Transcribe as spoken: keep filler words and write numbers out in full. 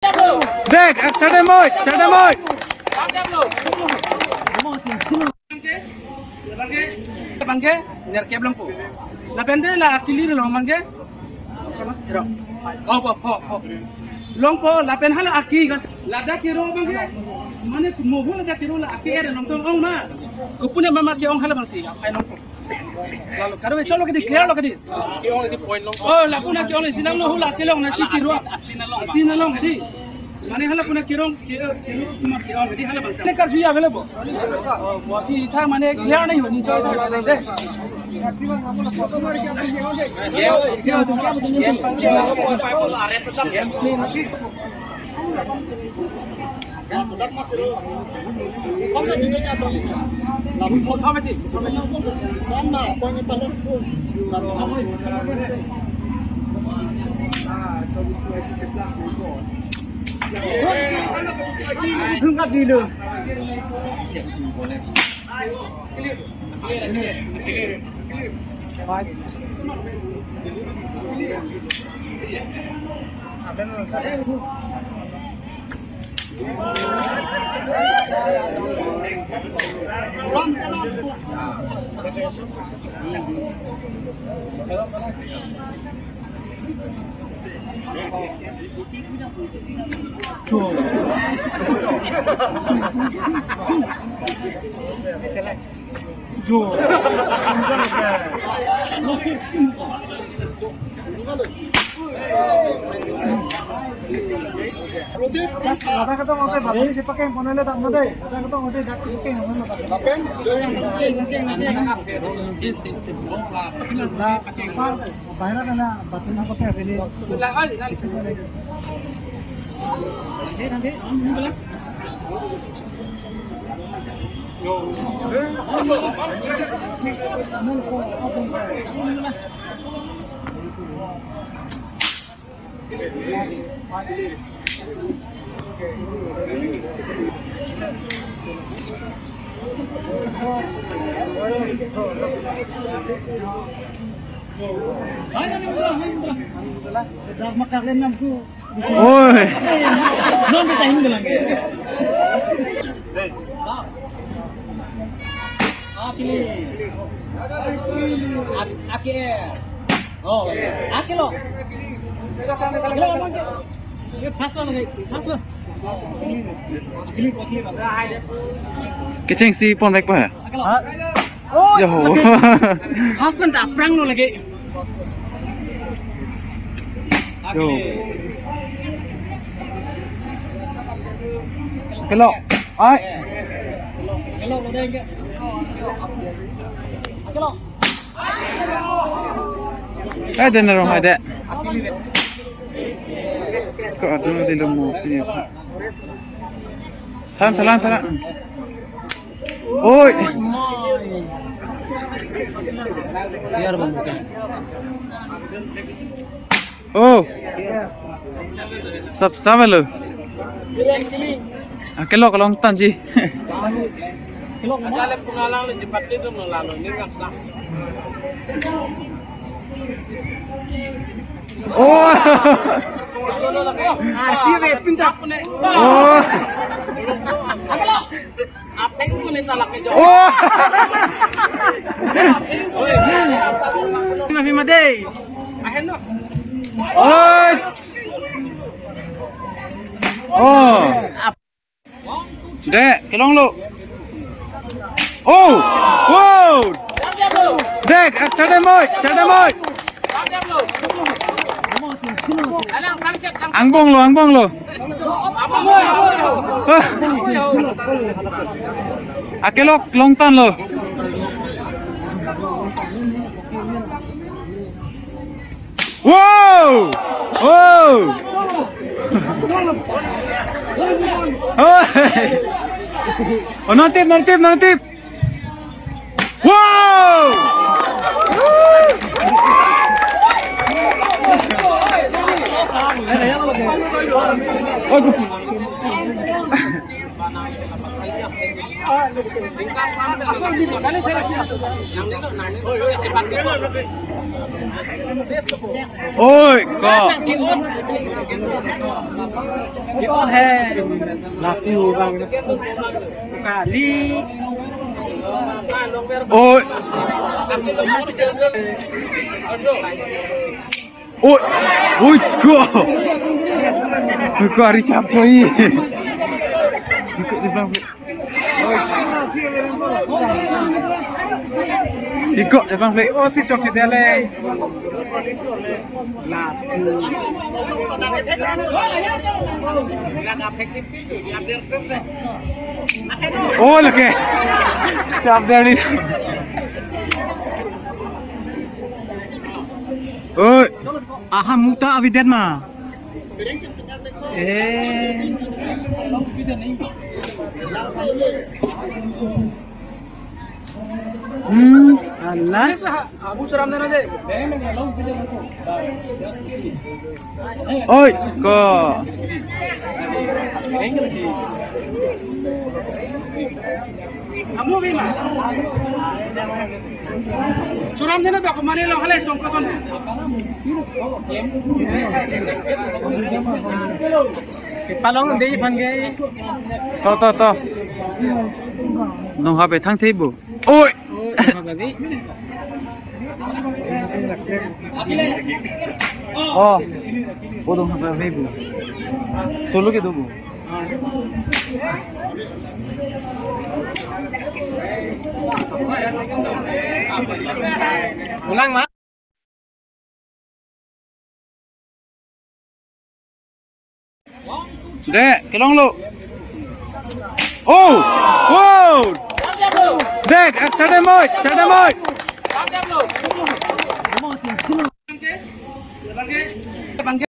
Dek, ak chadem oi, chadem oi. Bangke, bangke, nerkep langpo. Lapen de la kilir long bangke. Ro. Oh, oh, oh, oh. Longpo, lapen hala aki gas. Ladak kiro bangke. Mane mohu ladak kiro la aki er nongtong ong ma. Kopune mama ke-ong hala bangsi. Ai longpo. Lalu, karo, cholo kedi, clear lo kedi. Ke-ong isi point long. Oh, lapu na ke-ong isi nang no hula kelong nasi kiro. Asi na long. Asi na long kedi. Mane hala puna kirong, kiro, kiro kuma ke-ong kedi hala bangsa. Ne karju ya bele bo. Oh, bo api tha mane clear nahi honi choi tha de. Oi. Non kita hindi lang eh. Aki. Aki. Oh, aki lo. Aki lo, aki lo. Fast lo lagi, fast lo. Aki, aki. Kecheng si pon vek pa? Aki lo. Oh, yo. Lagi. Husband ta aphrang lo lagi. Yo. Kelok. Ai. Kelok lo deh. Kelok. Ai, dena rong ai de. Ko adun di lo mo pini. Than, than, than. Oi. Biar bang bukan. Oh. Sap sap lo. Akelok longtan ji. Ajalep pengalang le jepati tu melalo ni kan sah. Oh. Arti be pinta. Oh. Apa yang punya talak ke jauh? Oh. Mafi made. Ahen no. Oi. Oh. Dek, kelong lo. Oh. Wow. Dek, chadem oi, chadem oi. Angbong lo, angbong lo. Ah. Akelok longtan lo. Wow! Wow! Oh! Oh, non tip, non tip, non tip. Wow! Aduh. Oi, ko. Kipon he. Lapu bang. Kali. Oi. Oi. Oi, ko. Ko ari chapo i. Ko di bang. Iko, dia bang play. Oh, si chok si dele. Lah. Oh, lagi. Siap dari. Oi. Aha, muta avidet ma. Eh. Hmm, alah. Abu suram dana je. Oi, ko. Amu bima. Suram dana dok mane lo hale song koson. Palong dei phan ke. To, to, to. Nong habe thang thei bu. Oi. Oh. Bodong habe bu. Solo ke do bu. Ulang ma. De, kelong lo. Oh! Oh! De, chade moi, chade moi.